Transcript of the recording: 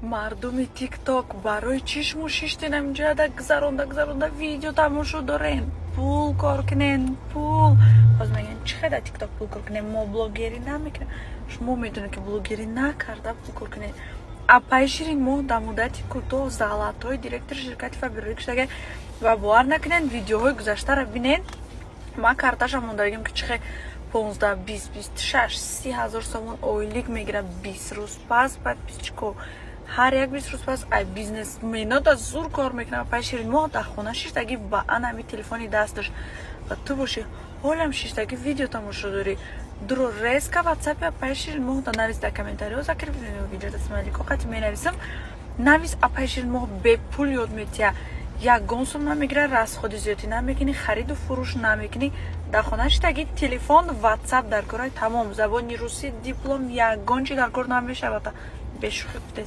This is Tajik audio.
Мардуми ТикТок, барои чӣ шумо шиштен ҳаминҷояда, гузаронда гузаронда видео тамошо дорен? Пул кор кунен, пул. Боз мегӯен, чӣ хел дар ТикТок пул кор кунем, мо блогерӣ намекунем. Шумо медонед, ки блогерӣ накарда пул кор кунед. Апаи Ширин Моҳ дар муддати кӯтоҳ золотой директори ширкати Фаберлик шудага. Ва бовар накунед, видеоҳои гузаштаро бинед, ман карташа мондагим, ки чӣ хел 15, 20, 26, 30 ҳазор сомон ойлик мегирад 20 рӯз пас. Подписчико ҳар як 20 рӯз пас ай бизнесменода зур кор мекунад. Апаи Ширин Моҳ дар хона шиштагӣ ба анами телефони дасташ, ва ту бошӣ, ҳолам шиштагӣ видео тамошо дорӣ. Дуро резко ватсапи апаи Ширин Моҳ да навис, дар комментариҳо закир видео смайлико қати менависам, навис. Апаи Ширин Моҳ бепул ёд метия, ягон сум намегирад, расходи зиёдӣ намекунӣ, хариду фурӯш намекунӣ, дар хона шиштагӣ, телефон, ватсап дар корай, тамом. Забони русӣ, диплом, ягон чи дар кор намешавад, бешӯхӣ гуфте.